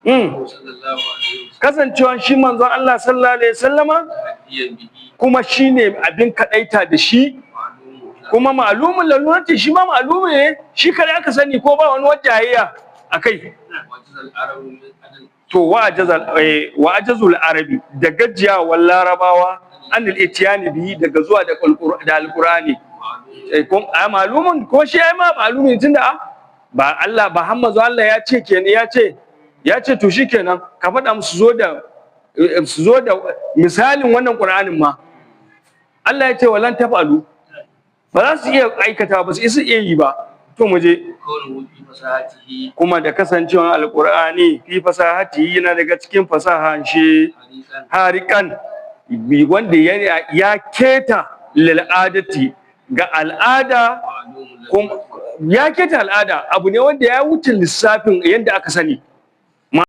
Sallallahu alaihi wasallam. Kasancewa shi manzon Allah sallallahu alaihi wasallama hadiyan bihi. Kuma shine abin kadaita da shi. Ma'lumun. Kuma ma'lumun lalurati, shi ma ma'lumi ne, shi kare aka sani, ko ba wani wajahayya akai. Wajizal arabu min adal. To, wa ajazul arabi, da gajiyawar Larabawa, anil itiyani bihi, daga zuwa da alqur'ani. Ma'lumun. A malumun ko shi ai ma malumin, tunda ba Allah ba Hammazu, Allah ya ce kenan, ya ce to shikenan, ka faɗa musu su zo da misalin wannan Qur'anin ma. Allah ya ce walan tafalu, ba za su iya aikata ba, su isa iya yi ba. To, mu je. Kaunuhu fi fasahatihi. Kuma da kasancewan alqur'ani fi fasahati, yana daga cikin fasahan shi. Harikan. Harikan, wanda ya keta lil'adati, ga al'ada. Ma'lumun. Ya keta al'ada, abu ne wanda ya wuce lissafin yadda aka sani.